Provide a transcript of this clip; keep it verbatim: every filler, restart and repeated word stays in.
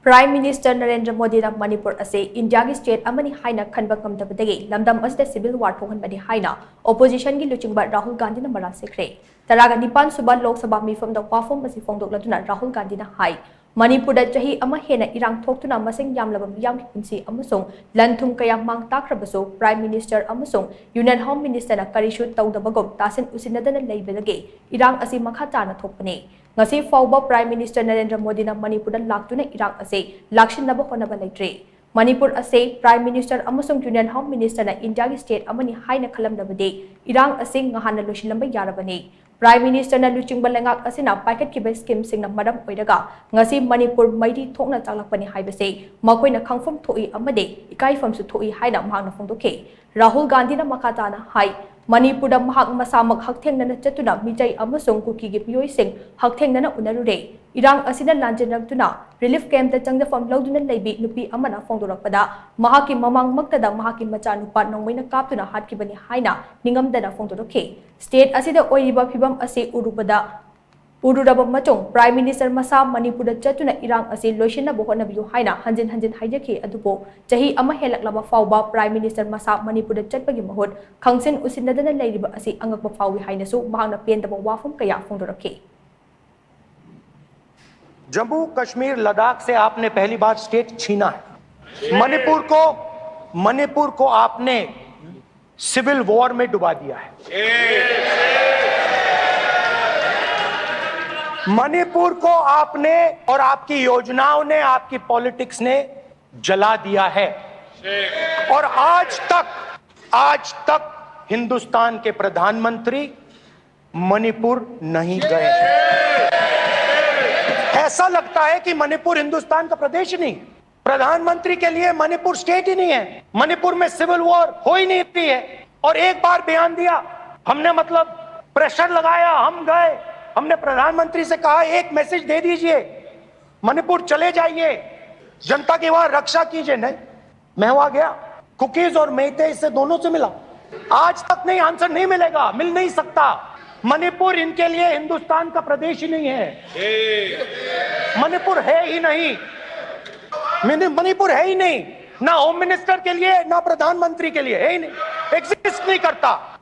Prime Minister Narendra ꯃꯣꯗꯤꯅ ꯃꯅꯤꯄꯨꯔ ꯑꯁꯤ ꯏꯟꯗꯤꯌꯥꯒꯤ state ꯑꯃꯅꯤ ꯍꯥꯏꯅ ꯈꯟꯕ ꯉꯝꯗꯕꯗꯒꯤ ꯂꯝꯗꯝ ꯑꯁꯤꯗ civil war ꯊꯣꯛꯍꯟꯕꯅꯤ ꯍꯥꯏꯅ oppositionꯒꯤ ꯂꯨꯆꯤꯡꯕ ꯔꯥꯍꯨꯜ ꯒꯥꯟꯙꯤꯅ ꯃꯔꯥꯜ ꯁꯤꯈ꯭ꯔꯦ꯫ ꯇꯔꯥꯒ ꯅꯤꯄꯥꯟ ꯁꯨꯕ ꯂꯣꯛ ꯁꯚꯥ ꯃꯤꯐꯝꯗ ꯋꯥꯐꯝ ꯑꯁꯤ ꯐꯣꯡꯗꯣꯛꯂꯗꯨꯅ ꯔꯥꯍꯨꯜ ꯒꯥꯟꯙꯤꯅ ꯍꯥꯏ, ꯃꯅꯤꯄꯨꯔꯗ ꯆꯍꯤ ꯑꯃ ꯍꯦꯟꯅ ꯏꯔꯥꯡ ꯊꯣꯛꯇꯨꯅ ꯃꯁꯤꯡ ꯌꯥꯝꯂꯕ ꯃꯤꯌꯥꯝꯒꯤ ꯄꯨꯟꯁꯤ ꯑꯃꯁꯨꯡ ꯂꯟ ꯊꯨꯝ ꯀꯌꯥ ꯃꯥꯡ ꯇꯥꯛꯈ꯭ꯔꯕꯁꯨ Prime Minister ꯑꯃꯁꯨꯡ Union Home Ministerꯅ ꯀꯔꯤꯁꯨ ꯇꯧꯗꯕꯒꯨꯝ ꯇꯥꯁꯤꯟ ꯎꯁꯤꯟꯅꯗꯅ ꯂꯩꯕꯗꯒꯤ ꯏꯔꯥꯡ ꯑꯁꯤ ꯃꯈꯥ ꯇꯥꯅ ꯊꯣꯛꯄꯅꯤ꯫ ꯉꯁꯤ ꯐꯥꯎꯕ Prime Minister ꯅꯔꯦꯟꯗ꯭ꯔ ꯃꯣꯗꯤꯅ ꯃꯅꯤꯄꯨꯔꯗ ꯂꯥꯛꯇꯨꯅ ꯏꯔꯥꯡ ꯑꯁꯤ ꯂꯥꯛꯁꯤꯟꯅꯕ ꯍꯣꯠꯅꯕ ꯂꯩꯇ꯭ꯔꯤ꯫ ꯃꯅꯤꯄꯨꯔ ꯑꯁꯤ Prime Minister ꯑꯃꯁꯨꯡ Union Home Ministerꯅ ꯏꯟꯗꯤꯌꯥꯒꯤ state ꯑꯃꯅꯤ ꯍꯥꯏꯅ ꯈꯜꯂꯝꯂꯕꯗꯤ ꯏꯔꯥꯡ ꯑꯁꯤ ꯉꯍꯥꯟꯅ ꯂꯣꯏꯁꯤꯜꯂꯝꯕ ꯌꯥꯔꯕꯅꯤ꯫ Prime Ministerꯅ ꯂꯨꯆꯤꯡꯕ ꯂꯩꯉꯥꯛ ꯑꯁꯤꯅ ꯄꯥꯏꯈꯠꯈꯤꯕ schemeꯁꯤꯡꯅ ꯃꯔꯝ ꯑꯣꯏꯔꯒ ꯉꯁꯤ ꯃꯅꯤꯄꯨꯔ ꯃꯩꯔꯤ ꯊꯣꯛꯅ ꯆꯥꯛꯂꯛꯄꯅꯤ ꯍꯥꯏꯕꯁꯤ ꯃꯈꯣꯏꯅ ꯈꯪꯐꯝ ꯊꯣꯛꯏ ꯑꯃꯗꯤ ꯏꯀꯥꯏꯐꯝꯁꯨ ꯊꯣꯛꯏ ꯍꯥꯏꯅ ꯃꯍꯥꯛꯅ ꯐꯣꯡꯗꯣꯛꯈꯤ꯫ ꯔꯥꯍꯨꯜ ꯒꯥꯟꯙꯤꯅ ꯃꯈꯥ ꯇꯥꯅ ꯍꯥꯏ, ꯃꯅꯤꯄꯨꯔꯗ ꯃꯍꯥꯛ ꯃꯁꯥꯃꯛ ꯍꯛꯊꯦꯡꯅꯅ ꯆꯠꯇꯨꯅ ꯃꯤꯇꯩ ꯑꯃꯁꯨꯡ ꯀꯨꯀꯤꯒꯤ ꯃꯤꯑꯣꯏꯁꯤꯡ ꯍꯛꯊꯦꯡꯅꯅ ꯎꯅꯔꯨꯔꯦ꯫ ꯏꯔꯥꯡ ꯑꯁꯤꯅ ꯂꯥꯟꯖꯦꯟꯅꯔꯛꯇꯨꯅ relief campꯇ ꯆꯪꯖꯐꯝ ꯂꯧꯗꯨꯅ ꯂꯩꯕꯤ ꯅꯨꯄꯤ ꯑꯃꯅ ꯐꯣꯡꯗꯣꯔꯛꯄꯗ, ꯃꯍꯥꯛꯀꯤ ꯃꯃꯥꯡꯃꯛꯇꯗ ꯃꯍꯥꯛꯀꯤ ꯃꯆꯥꯅꯨꯄꯥ ꯅꯣꯡꯃꯩꯅ ꯀꯥꯞꯇꯨꯅ ꯍꯥꯠꯈꯤꯕꯅꯤ ꯍꯥꯏꯅ ꯅꯤꯡꯉꯝꯗꯅ ꯐꯣꯡꯗꯣꯔꯛꯈꯤ꯫ State ꯑꯁꯤꯗ ꯑꯣꯏꯔꯤꯕ ꯐꯤꯕꯝ ꯑꯁꯤ ꯎꯔꯨꯕꯗ, ꯎꯔꯨꯔꯕ ꯃꯇꯨꯡ Prime Minister ꯃꯁꯥ ꯃꯅꯤꯄꯨꯔꯗ ꯆꯠꯇꯨꯅ ꯏꯔꯥꯡ ꯑꯁꯤ ꯂꯣꯏꯁꯤꯟꯅꯕ ꯍꯣꯠꯅꯕꯤꯌꯨ ꯍꯥꯏꯅ ꯍꯟꯖꯤꯟ ꯍꯟꯖꯤꯟ ꯍꯥꯏꯖꯈꯤ꯫ ꯑꯗꯨꯕꯨ ꯆꯍꯤ ꯑꯃ ꯍꯦꯜꯂꯛꯂꯕ ꯐꯥꯎꯕ Prime Minister ꯃꯁꯥ ꯃꯅꯤꯄꯨꯔꯗ ꯆꯠꯄꯒꯤ ꯃꯍꯨꯠ ꯈꯪꯁꯤꯟ ꯎꯁꯤꯟꯅꯗꯅ ꯂꯩꯔꯤꯕ ꯑꯁꯤ ꯑꯉꯛꯄ ꯐꯥꯎꯏ ꯍꯥꯏꯅꯁꯨ ꯃꯍꯥꯛꯅ ꯄꯦꯟꯗꯕ ꯋꯥꯐꯝ ꯀꯌꯥ ꯐꯣꯡꯗꯣꯔꯛꯈꯤ꯫ जम्मू कश्मीर लद्दाख से आपने पहली बार स्टेट छीना है। मणिपुर को मणिपुर को आपने सिविल वॉर में डुबा दिया है। मणिपुर को आपने और आपकी योजनाओं ने, आपकी पॉलिटिक्स ने जला दिया है। और आज तक, आज तक हिंदुस्तान के प्रधानमंत्री मणिपुर नहीं गए। ऐसा लगता है कि मणिपुर हिंदुस्तान का प्रदेश ही नहीं। प्रधानमंत्री के लिए मणिपुर स्टेट ही नहीं है। मणिपुर में सिविल वॉर हो ही नहीं रही है। और एक बार बयान दिया हमने, मतलब प्रेशर लगाया, हम गए, हमने प्रधानमंत्री से कहा एक मैसेज दे दीजिए, मणिपुर चले जाइए, जनता की वहां रक्षा कीजिए। नहीं, मैं वहां गया, कुकीज और मेइतेई से, दोनों से मिला। आज तक नहीं, आंसर नहीं मिलेगा, मिल नहीं सकता। मणिपुर इनके लिए हिंदुस्तान का प्रदेश ही नहीं है। मणिपुर है ही नहीं। मणि- मणिपुर है ही नहीं, ना होम मिनिस्टर के लिए, ना प्रधानमंत्री के लिए, है ही नहीं, एग्जिस्ट नहीं करता।